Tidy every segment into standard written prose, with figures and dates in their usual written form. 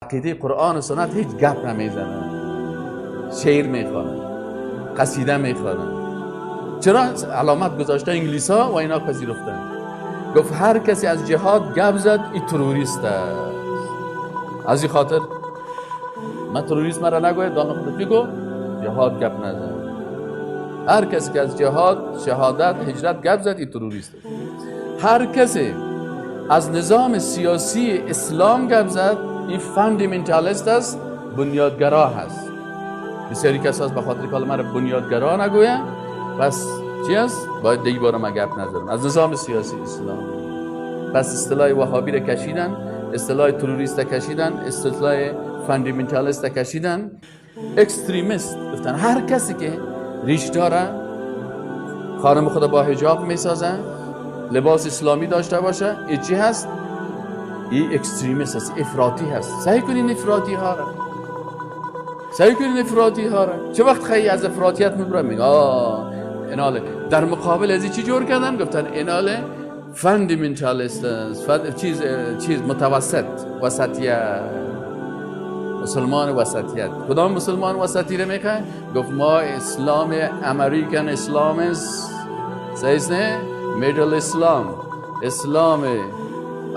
عقیده قرآن و سنت هیچ گپ نمیزنه، شعر میخوانه، قصیده میخوانه. چرا علامت گذاشته انگلیس ها و اینا پذیرفتن؟ گفت هر کسی از جهاد گپ زد این تروریست است. از این خاطر من تروریست مرا نگوید، دان خودت بگو جهاد گپ نزن. هر کسی که از جهاد، شهادت، هجرت گپ زد این تروریست است. هر کسی از نظام سیاسی اسلام گپ زد این fundamentalist است، بنیادگرا هست. بسیاری کسا هست به خاطر که مرا بنیادگرا نگوید، پس چی است؟ باید دیگه بارم من گپ نزنم از نظام سیاسی اسلام. پس اصطلاح وهابی را کشیدن، اصطلاح تروریست کشیدن، اصطلاح fundamentalist کشیدن، extremist گفتن. هر کسی که ریش داره، خانم خود با حجاب میسازه، لباس اسلامی داشته باشه، این چی هست؟ این extremist هست، افراطی هست. سعی کنین افراطی ها را، سعی کنین افراطی ها را. چه وقت خیلی از افراطیت میبرم میگه آه ایناله. در مقابل از چی جور کردن؟ گفتن ایناله fundamentalist است، چیز متوسط، وسطیت، مسلمان وسطیت. کدام مسلمان وسطی رو میخواه؟ گفت ما اسلام American اسلام است، صحیح نه؟ middle اسلام، اسلام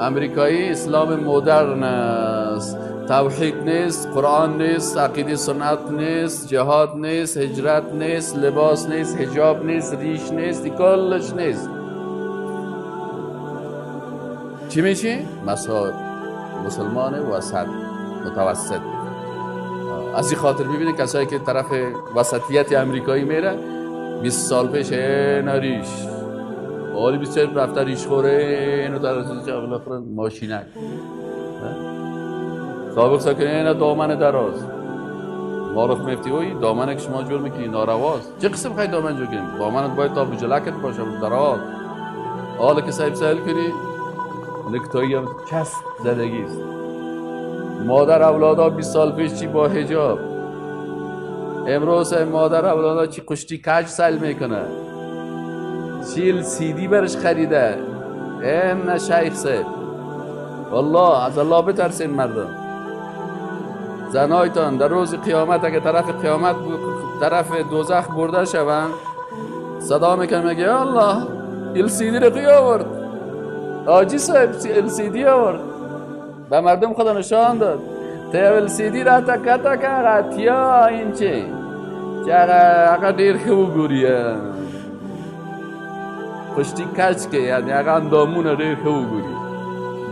امریکایی، اسلام مدرن است، توحید نیست، قرآن نیست، عقیده سنت نیست، جهاد نیست، هجرت نیست، لباس نیست، حجاب نیست، ریش نیست، کلش نیست. چی میشه؟ مسلمان وسط، متوسط. از این خاطر میبینه کسایی که طرف وسطیت امریکایی میره 20 سال پیش نه ریش، آری 24 رفته ریش خوره، اینو در ماشینک سابق ساکنه، اینو دامن دراز مارخ میفتی، اوی دامن که شما جور میکنی نارواست. چه قسم خواهی دامن جور کنیم؟ دامنت باید تا بجلکت باشه دراز. حالا که صاحب سهل کنی نکتایی هم چسب زدگی است. مادر اولادا 20 سال پیش چی با حجاب، امروز مادر اولادا چی قشتی کج سیل میکنه، چیل سیدی برش خریده. این شیخ صاحب والله از الله بترسین مردم. زنایتان در روز قیامت اگه طرف قیامت طرف دوزخ برده شوند صدا میکنه میگه یا الله ال سی دی رو کی آورد؟ حاجی صاحب ال سی دی آورد، به مردم خدا نشان داد. ته ال سی دی را تکه تکه غتیا این چه چې هغه ډېر ښه وګوري، پشتي کچ کې یعنې هغه اندامونه ډېر ښه وګوري.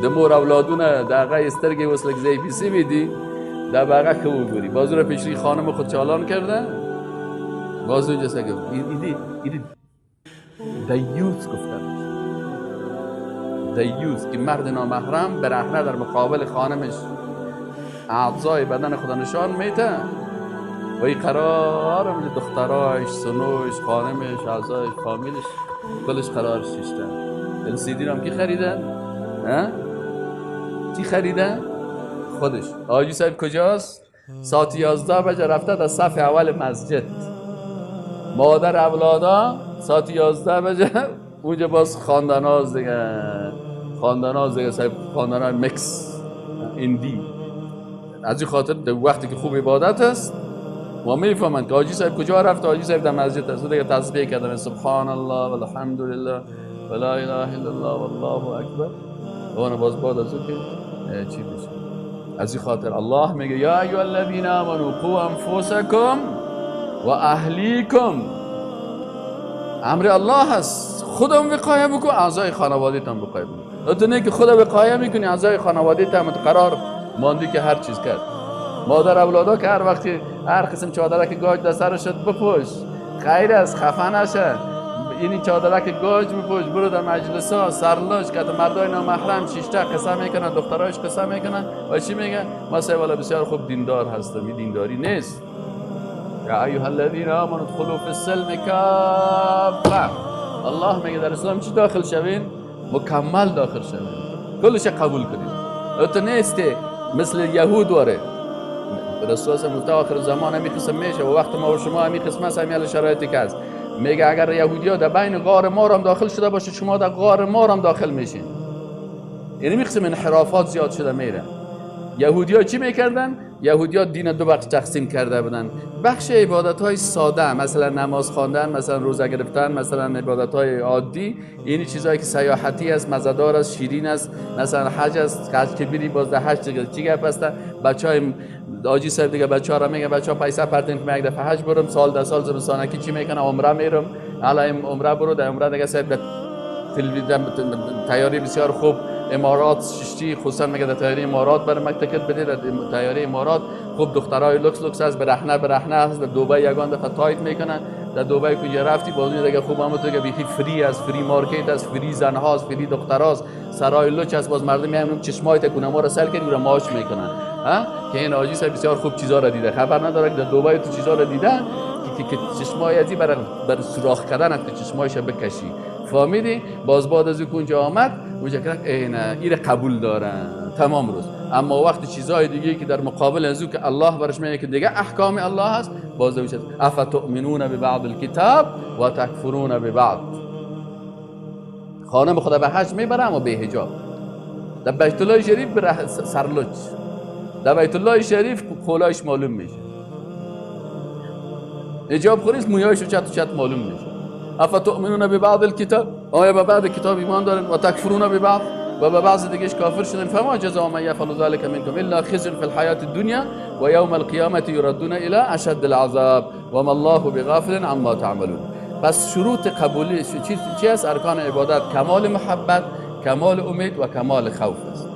د مور اولادونه د هغه سترګې اوس لږ ضعیفې سوي دي، دا به هغه ښه وګوري. بازو را پیشری خانم خود چالان کرده، باز اونجا سگه ایدی دیوث گفتن، دیوث که مرد نامحرم برهنه در مقابل خانمش اعضای بدن خدا نشان میته و این قرار هم دخترایش، سنوش، خانمش، اعضایش، فامیلش کلش قرار شیشتن. LCD رو هم کی خریدن؟ چی خریدن؟ خودش. حاجی صاحب کجاست؟ ساعت 11 بجه رفته در صف اول مسجد. مادر اولادا ساعت 11 بجه اونجا باز خواندناز دیگه، خواندناز دیگه، صاحب خواندنای مکس اندی. از این خاطر در وقتی که خوب عبادت است و میفهمند که حاجی صاحب کجا رفت، حاجی صاحب در مسجد است، دیگه تسبیح کردن سبحان الله والحمد لله ولا اله الا الله والله اکبر. و اون باز بعد از اون که چی میشه. از این خاطر الله میگه یا ایها الذین آمنوا قوا انفسکم و اهلیکم. امر الله هست، خودم وقایه بکن، اعضای خانواده تام وقایه بکن. تو نه که خود وقایه میکنی، اعضای خانواده تام قرار ماندی که هر چیز کرد. مادر اولادا که هر وقتی هر قسم چادره که گاج در سرش شد بپوش، خیر است، خفه نشه. این چادره که گاج بپوش، برو در مجلس ها سرلاش که مردای نامحرم شیشته قصه میکنن، دخترایش قصه میکنن و چی میگن؟ ما سه والا بسیار خوب دیندار هستم. این دینداری نیست. یا ایها الذین آمنوا ادخلوا فی السلم کافه. الله میگه در اسلام چی داخل شوین؟ مکمل داخل شوین، کلش قبول کنید. تو نیست که مثل یهود واره. رسول الله گفته آخر زمان همی قسم میشه و وقت ما و شما همی قسم است، همی شرایطی که هست. میگه اگر یهودی ها در بین غار ما هم داخل شده باشه، شما در غار ما هم داخل میشین. یعنی می قسم انحرافات زیاد شده میره. یهودی‌ها چی میکردن؟ یهودی‌ها دین دو بخش تقسیم کرده بودن. بخش عبادت‌های ساده، مثلا نماز خواندن، مثلا روزه گرفتن، مثلا عبادت‌های عادی، این چیزهایی که سیاحتی است، مزه‌دار است، شیرین است، مثلا حج است، حج که میری باز در حج دیگه چی گپ است؟ بچهای حاجی صاحب دیگه بچه‌ها را میگه بچه‌ها پیسه پرتین که من یک دفعه حج برم، سال در سال زمستانکی چی میکنه؟ عمره میرم. حالا عمره برو، در عمره دیگه صاحب تلویزیون تیاری بسیار خوب امارات ششتی، خصوصا میگه در تیاری امارات برای من تکت بده، در تیاری امارات خوب دخترای لوکس لوکس است، برهنه برهنه است، در دبی یگان دفعه tight میکنن، در دبی کجا رفتی باز دیگه خوب هم تو دیگه بیخی free است، free market است، free زنها است، free دختراست، سرای لوچ است، باز مردم میان چشمای تکونه ما رو سل کنی رو ماچ میکنن. ها که این حاجی صاحب بسیار خوب چیزا رو دیده، خبر نداره که در دبی تو چیزا رو دیده که چشمای ازی برای سوراخ کردن که چشمایش بکشی. فهمیدی؟ باز بعد از اونجا آمد اونجا که نه این قبول دارن تمام روز. اما وقتی چیزهای دیگه که در مقابل از او که الله برش میگه که دیگه احکام الله هست، باز میشه افتؤمنون ببعض الکتاب و تکفرون ببعض. خانم خدا به حج میبره اما به حجاب، در بیت الله شریف بره سرلوچ، در بیت الله شریف قولایش معلوم میشه، حجاب خوریست مویایش چت و چت معلوم میشه. افتؤمنون ببعض الکتاب، آیا به بعض کتاب ایمان دارن؟ و تکفرون ببعض، و به بعض دیگهش کافر شدن. فما جزاء من يفعل ذلك منكم الا خزي في الحياة الدنيا ويوم القيامة يردون الى اشد العذاب وما الله بغافل عما تعملون. پس شروط قبولی چی است؟ ارکان عبادت کمال محبت، کمال امید و کمال خوف است.